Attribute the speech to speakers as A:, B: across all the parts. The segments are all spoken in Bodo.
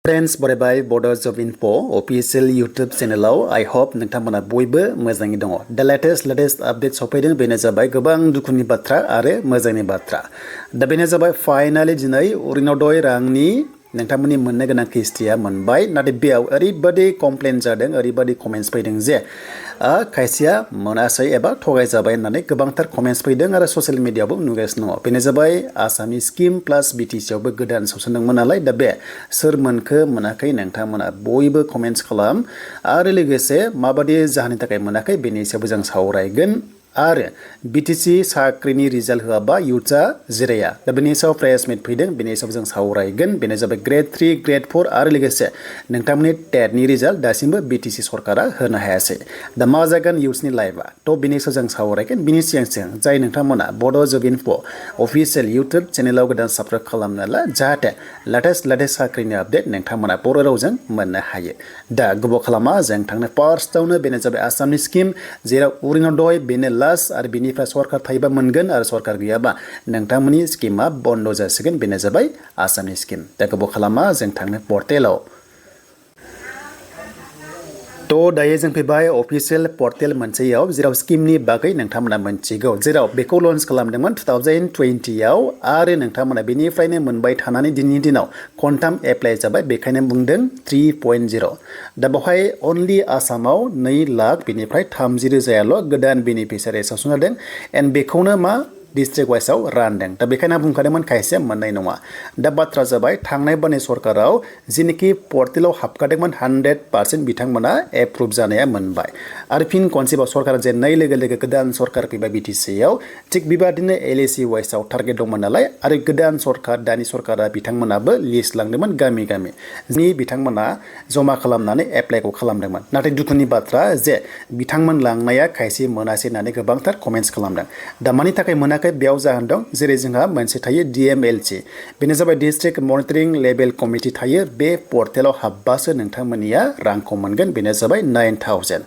A: Friends, बरायबाय Bodo Job Info official YouTube channel I hope नोंथांमोना बयबो मोजाङै दङ। The latest update सफैदों बेनो जाबाय गोबां दुखुनि बाथ्रा आरो मोजांनि बाथ्रा। दा बेनो जाबाय फाइनाली दिनै Orunodoi रांनि नोंथांमोननि मोननो गोनां किस्तिया मोनबाय। नाथाय बेयाव ओरैबादि कमप्लेन जादों, ओरैबादि कमेन्ट्स फैदों जे खायसेया मोनासै एबा थगाय जाबाय होननानै गोबांथार कमेन्ट्स फैदों आरो ससियेल मिडियायावबो नुगासिनो दङ। बेनो जाबाय आसामनि स्किम प्लास BTC आवबो गोदान सौसनदोंमोन नालाय, दा बे सोर मोनखो मोनाखै नोंथांमोना बयबो कमेन्ट्स खालाम आरो लोगोसे माबादि जाहोननि थाखाय मोनाखै बेनि सायावबो जों सावरायगोन। आरो BTC साख्रिनि रिजाल्ट होआबा इयुथआ जिराया, दा बेनि सायाव प्रेस मिट फैदों, बेनि सायाव जों सावरायगोन। बेनो जाबाय ग्रेड 3 ग्रेड 4 आरो लोगोसे नोंथांमोननि टेटनि रिजाल्ट दासिमबो BTC सरकारा होनो हायासै। दा मा जागोन इयुथनि लाइफआ, थ' बेनि सायाव जों सावरायगोन। बिनि सिगां जाय नोंथांमोना Bodo Job Info official YouTube चेनेलाव गोदान साबस्क्राइब खालामना ला, जाहाथे लेटेस्ट साख्रिनि आपडेट नोंथांमोना बर' रावजों मोननो हायो। दा गोबाव खालामा जों थांनो फार्स्टआवनो बेनो जाबाय आसामनि स्किम, जेराव Orunodoi बेनो आरो बिनिफ्राय सरकार थायोबा मोनगोन आरो सरकार गैयाबा नोंथांमोननि स्किमा बन्द जासिगोन। बेनो जाबाय आसामनि स्किम। दा गोबाव खालामा जों थांनो पर्टेलाव। थ' दायो जों फैबाय अफिसियेल पर्टेल मोनसेयाव, जेराव स्किमनि बागै नोंथांमोना मोनथिगौ, जेराव बेखौ लन्च खालामदोंमोन 2020 आव आरो नोंथांमोना बेनिफ्रायनो मोनबाय थानानै दिनैनि दिनाव खनथाम एप्लाइ जाबाय, बेखायनो बुंदों 3.0। दा बेवहाय अनलि आसामाव 2 लाख बेनिफ्राय 30,000 गोदान बेनिफिसियारिस जादों एन्ड बेखौनो मा डिस्ट्रिक्ट वाइसआव रानदों। दा बेखायनो बुंखादोंमोन खायसे मोननाय नङा। दा बाथ्रा जाबाय थांनाय बारनि सरकाराव जिनोखि पर्टेलाव हाबखादोंमोन 100% बिथांमोना एप्रुभ जानाया मोनबाय। आरो फिन खनसेबाव सरकारा जेननाय लोगो लोगो गोदान सरकार फैबाय BTC आव, थिग बेबादिनो LAC वाइसआव टारगेट दंमोन नालाय, आरो गोदान सरकार दानि सरकारा बिथांमोनाबो लिस्ट लांदोंमोन गामि गामि, बिथांमोना जमा खालामनानै एप्लाइखौ खालामदोंमोन। नाथाय दुखुनि बाथ्रा जे बिथांमोन लांनाया खायसे मोनासै होननानै गोबांथार कमेन्ट्स खालामदों। दा मानि थाखाय मोनाखै बेयाव जाहोन दं, जेरै जोंहा मोनसे थायो DMLC, बेनो जाबाय डिस्ट्रिक्ट मनिटरिं लेभेल कमिटि थायो। बे पर्टेलाव हाबबासो नोंथांमोननिया रांखौ मोनगोन, बेनो जाबाय 9,000।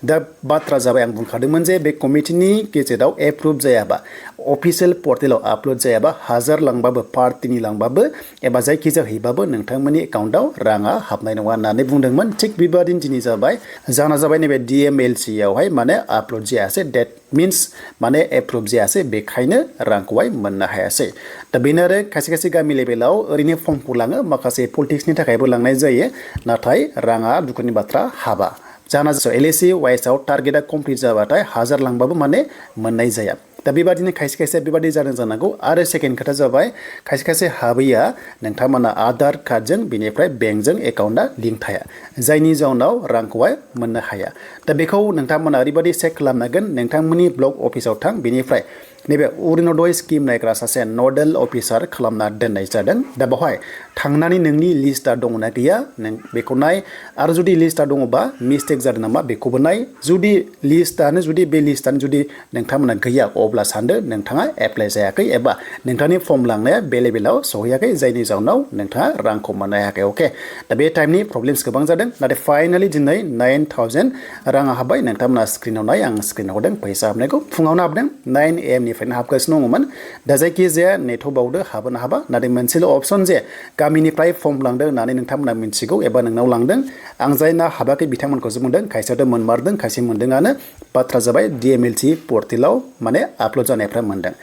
A: दा बाथ्रा जाबाय आं बुंखादोंमोन जे बे कमिटिनि गेजेराव एप्रुभ जायाबा, अफिसियेल पर्टेलाव आपल'ड जायाबा, 1000 लांबाबो पार्टिनि लांबाबो एबा जायखिजाया हैबाबो नोंथांमोननि एकाउन्टाव राङा हाबनाय नङा होननानै बुंदोंमोन। थिग बेबादिनो दिनै जाबाय जाना जाबाय नैबे DMLC आवहाय माने आपल'ड जायासै, डेट मिन्स माने एप्रुभ जायासै, बेखायनो रांखौहाय मोननो हायासै। दा बेनो आरो खायसे गामि लेभेलाव ओरैनो फर्मखौ लाङो, माखासे पलिटिक्सनि थाखायबो लांनाय जायो, नाथाय राङा दुखुनि बाथ्रा हाबा। जाना LAC वाइसआव टारगेटआ कमप्लिट जाबाथाय 1000 लांबाबो माने मोननाय जाया। दा बेबादिनो खायसे बेबादि जादों जानांगौ। आरो सेकेन्ड खोथा जाबाय खायसे हाबैया नोंथांमोना आधार कार्डजों बेनिफ्राय बेंकजों एकाउन्टआ लिंक थाया, जायनि जाउनाव रांखौहाय मोननो हाया। दा बेखौ नोंथांमोना ओरैबादि चेक खालामनांगोन, नोंथांमोननि ब्लक अफिसाव थां, बेनिफ्राय नैबे Orunodoi स्किम नायग्रा सासे नडेल अफिसार खालामना दोननाय जादों। दा बेवहाय थांनानै नोंनि लिस्टआ दंना गैया नों बेखौ नाय, आरो जुदि लिस्टआ दङबा मिस्टेक जादों नामा बेखौबो नाय। जुदि बे लिस्टआनो जुदि नोंथांमोना गैया, अब्ला सानदो नोंथाङा एप्लाइ जायाखै एबा नोंथांनि फर्म लांनाया बे लेभेलाव सहैयाखै, जायनि जाउनाव नोंथाङा रांखौ मोननो हायाखै। अके, दा बे टाइमनि प्रब्लेम्स गोबां जादों, नाथाय फाइनालि दिनै 9,000 राङा हाबबाय। नोंथांमोना स्क्रिनाव नाय, आं स्क्रिनाव हरदों फैसा हाबनायखौ। फुङावनो हाबदों, 9 AM निफ्रायनो हाबगासिनो दङमोन। दा जायखिजाया नेथ'बावदो, हाबोना हाबा। नाथाय मोनसेल' अपसन जे गामिनिफ्राय फर्म लांदों होननानै नोंथांमोना मिथिगौ एबा नोंनाव लांदों। आं जायना हाबाखै बिथांमोनखौसो बुंदों, खायसेयाथ' मोनमारदों, खायसे मोनदोंआनो। बाथ्रा जाबाय DMLC पर्टेलाव माने आपल'ड जानायफ्रा मोनदों।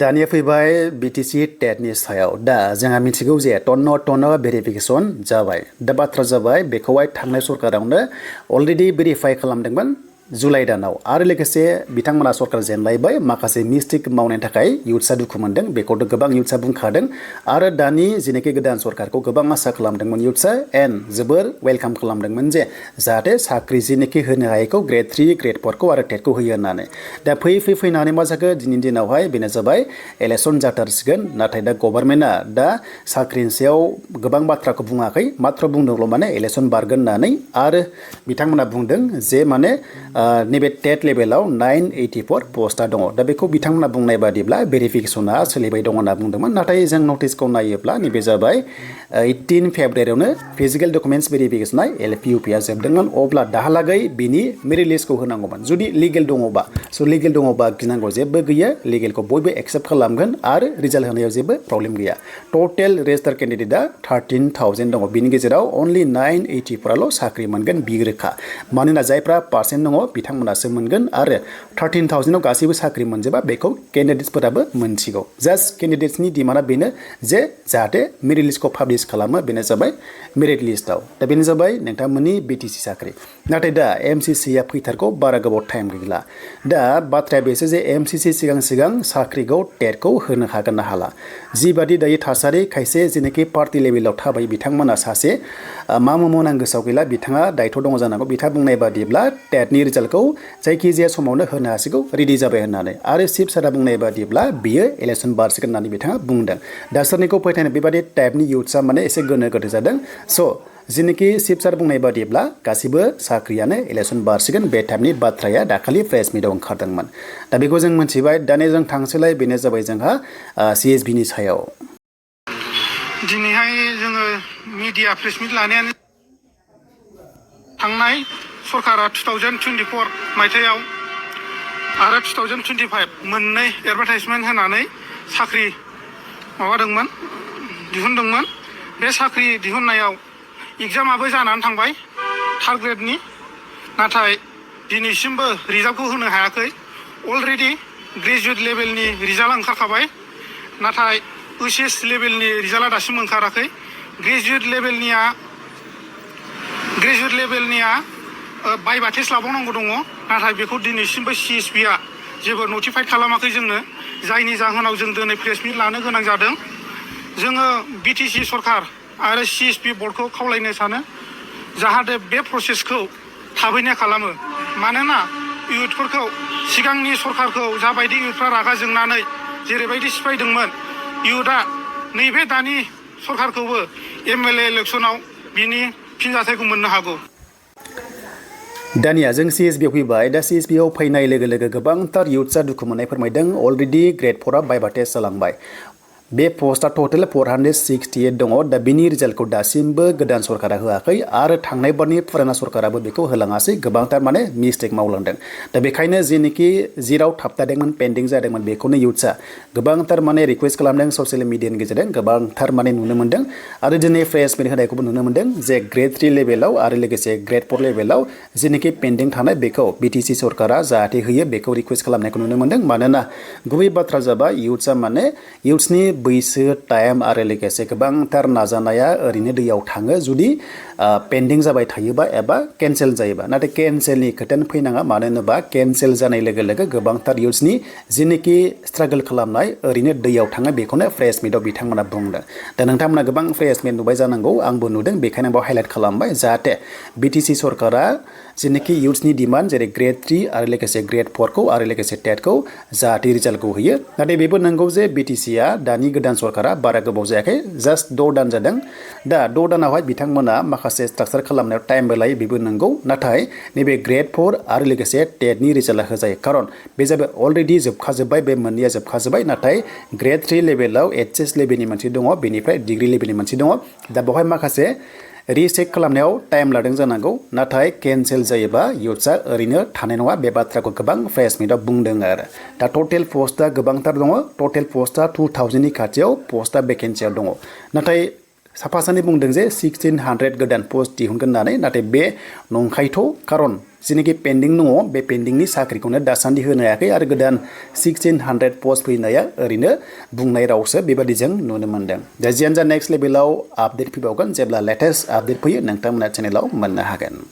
A: दानिया फैबाय BTC टेटनि सायाव। दा जोंहा मिथिगौ जे टन भेरिफिकेसन जाबाय। दा बाथ्रा जाबाय बेखौहाय थांनाय सरकारावनो अलरेडि भेरिफाइ खालामदोंमोन जुलाइ दानाव, आरो लोगोसे बिथांमोना सरकार जेनलायबाय। माखासे मिस्टेक मावनायनि थाखाय इयुथ्सआ दुखु मोनदों, बेखौथ' गोबां इयुथ्सआ बुंखादों। आरो दानि जेनोखि गोदान सरकारखौ गोबां आसा खालामदोंमोन इयुथ्सआ, एन्ड जोबोर वेलकाम खालामदोंमोन जे जाहाथे साख्रि जेनोखि होनो हायैखौ ग्रेड 3 ग्रेड 4 खौ आरो टेटखौ होयो होननानै। दा फैनानै मा जाखो दिनैनि दिनावहाय, बेनो जाबाय इलेक्सन जाथारसिगोन। नाथाय दा गभर्नमेन्टआ दा साख्रिनि सायाव गोबां बाथ्राखौ बुङाखै, माथ्र बुंदोंल' माने इलेक्सन बारगोन होननानै। आरो बिथांमोना बुंदों जे माने नैबे टेट लेभेलाव 984 पस्टआ दङ दा बेखौ बिथांमोना बुंनाय बादिब्ला भेरिफिकेसना सोलिबाय दङ होनना बुंदोंमोन नाथाय जों नटिसखौ नायोब्ला नैबे जाबाय 18 फेब्रुवारियावनो फिजिकेल डकुमेन्ट्स भेरिफिकेसना एलपिइउपिआ जोबदोंमोन अब्ला दाहालागै बिनि मेरिट लिस्टखौ होनांगौमोन जुदि लिगेल दङबा लिगेल दङबा गिनांगौ जेबो गैया लिगेलखौ बयबो एक्सेप्ट खालामगोन आरो रिजाल्ट होनायाव जेबो प्रब्लेम गैया टटेल रेजिस्टार केन्डिडेटआ 13,000 दङ बिनि गेजेराव अनलि 984 साख्रि मोनगोन बि रोखा मानोना जायफ्रा पार्सेन्ट दङ बिथांमोनासो मोनगोन आरो 13,000आव गासैबो साख्रि मोनजोबा बेखौ केन्डिडेट्सफोराबो मोनथिगौ जास्ट केन्डिडेट्सनि डिमान्डआ बेनो जे जाहाथे मेरिट लिस्टखौ पाब्लिश खालामो बेनो जाबाय मेरिट लिस्टआव दा बेनो जाबाय नोंथांमोननि बिटिसि साख्रि नाथाय दा एमसिसिआ फैथारगौ बारा गोबाव टाइम गैला दा बाथ्राया बेसो जे एमसिसि सिगां साख्रिखौ टेटखौ होनो हागोन ना हाला जिबादि दायो थासारि खायसे जेनाखि पार्टि लेभेलाव थाबाय बिथांमोना सासे मा मावनां गोसोआव गैला बिथाङा दायथ' दङ जानांगौ बिथाङा बुंनाय बादिब्ला टेटनि रिजाल्टखौ जायखिजाया समावनो होनो हासिगौ रेडि जाबाय होननानै आरो चिफ सारा बुंनाय बादिब्ला बियो इलेक्सन बारसिगोन होननानै बिथाङा बुंदों दा सोरनिखौ फोथायनो बेबादि टाइपनि इउथ्सआ माने एसे गोनो गोथो जादों स' जेनाखि चिफ सार बुंनाय बादिब्ला गासिबो साख्रियानो इलेक्सन बारसिगोन बे टाइपनि बाथ्राया दाखालि प्रेस मिटआव ओंखारदोंमोन दा बेखौ जों मिथिबाय दानिया जों थांसैलाय बेनो जाबाय जोंहा सिएसबिनि सायाव
B: दिनैहाय जोङो मिडिया प्रेस मिट लानायानो थांनाय सरकारा 2024 मायथाइयाव आरो 2025 मोननै एडभार्टाइजमेन्ट होनानै साख्रि माबादोंमोन दिहुनदोंमोन बे साख्रि दिहुननायाव एग्जामाबो जानानै थांबाय थार्ड ग्रेडनि नाथाय दिनैसिमबो रिजाल्टखौ होनो हायाखै अलरेडि ग्रेजुवेट लेभेलनि रिजाल्टआ ओंखारखाबाय नाथाय ओइचएस लेभेलनि रिजाल्टआ दासिम ओंखाराखै ग्रेजुवेट लेभेलनिया बाइबा टेस्ट लाबावनांगौ दङ नाथाय बेखौ दिनैसिमबो सिएसपिआ जेबो नटिफाइड खालामाखै जोंनो जायनि जाहोनाव जों दिनै प्रेस मिट लानो गोनां जादों जोङो बिटिसि सरकार आरो सिएसपि बर्डखौ खावलायनो सानो जाहाथे बे प्रसेसखौ थाबैनो खालामो मानोना इउथफोरखौ सिगांनि सरकारखौ जाबायदि इउथफ्रा रागा जोंनानै जेरैबायदि सिफायदोंमोन इउथआ नैबे दानि सरकारखौबो एमएलए इलेक्सनाव बिनि फिनजाथायखौ मोननो हागौ
A: दानिया जों सिएसबिआव फैबाय दा सिएसबिआव फैनाय लोगो लोगो गोबांथार इउथ्सआ दुखु मोननाय फोरमायदों अलरेडि ग्रेड 4आ बाइबा टेस्ट जालांबाय बे पस्टआ टटेल 468 दङ दा बिनि रिजाल्टखौ दासिमबो गोदान सरकारा होआखै आरो थांनाय बारनि फुराना सरकाराबो बेखौ होलाङासै गोबांथार माने मिस्टेक मावलांदों दा बेखायनो जेनोखि जेराव थाबथादोंमोन पेन्डिं जादोंमोन बेखौनो इउथ्सआ गोबांथार माने रिक्वेस्ट खालामदों ससियेल मिडियानि गेजेरजों गोबांथार माने नुनो मोन्दों आरो दिनै प्रेस मिट होनायखौबो नुनो मोन्दों जे ग्रेड 3 लेभेलाव आरो लोगोसे ग्रेड 4 लेभेलाव जेनोखि पेन्डिं थानाय बेखौ बिटिसि सरकारा जाहाथे होयो बेखौ रिक्वेस्ट खालामनायखौ नुनो मोन्दों मानोना गुबै बाथ्रा जाबाय इउथ्सआ माने इउथ्सनि बैसो टाइम आरो लोगोसे गोबांथार नाजानाया ओरैनो दैयाव थाङो जुदि पेन्डिं जाबाय थायोबा एबा केन्सेल जायोबा नाथाय केन्सेलनि खोथायानो फैनाङा मानो होनोबा केन्सेल जानाय लोगो लोगो गोबांथार इउथ्सनि जेनोखि स्ट्रागल खालामनाय ओरैनो दैयाव थाङो बेखौनो प्रेस मिटआव बिथांमोना बुंदों दा नोंथांमोना गोबां प्रेस मिट नुबाय जानांगौ आंबो नुदों बेखायनो बेयाव हाइलाइट खालामबाय जाहाथे बिटिसि सरकारा जेनोखि इउथ्सनि डिमान्ड जेरै ग्रेड 3 आरो लोगोसे ग्रेड 4खौ आरो लोगोसे टेटखौ जाहाथे रिजाल्टखौ होयो नाथाय बेबो नंगौ जे बिटिसिआ दानि गोदान सरकारा बारा गोबाव जायाखै जास्ट 6 दान जादों दा 6 दानावहाय बिथांमोना माखासे स्ट्राक्चार खालामनायाव टाइमबो लायो बेबो नंगौ नाथाय नैबे ग्रेड 4 आरो लोगोसे टेटनि रिजाल्टआ होजायो खारन बे जाबाय अलरेडि जोबखाजोब्बाय बे मोननैया जोबखाजोब्बाय नाथाय ग्रेड 3 लेभेलाव एचएस लेभेलनि मोनसे दङ बेनिफ्राय डिग्री लेभेलनि मोनसे दङ दा बेवहाय माखासे रिचेक खालामनायाव टाइम लादों जानांगौ नाथाय केन्सेल जायोबा इउथ्सआ ओरैनो थानाय नङा बे बाथ्राखौ गोबां प्रेस मिटआव बुंदों आरो दा टटेल पस्टआ गोबांथार दङ टटेल पस्टआ 2000नि खाथियाव पस्टआ भेकेन्सियाव दङ नाथाय साफा सानै बुंदों जे 1600 गोदान पस्ट दिहुनगोन होननानै नाथाय बे नंखायथ' खारन जेनाखि पेन्डिं दङ बे पेन्डिंनि साख्रिखौनो दासान्दि होनो हायाखै आरो गोदान 1600 पस्ट फैनाया ओरैनो बुंनाय रावसो बेबादि जों नुनो मोन्दों दा जियानो जा नेक्स्ट लेभेलाव आपडेट फैबावगोन जेब्ला लेटेस्ट आपडेट फैयो नोंथांमोना चेनेलाव मोननो हागोन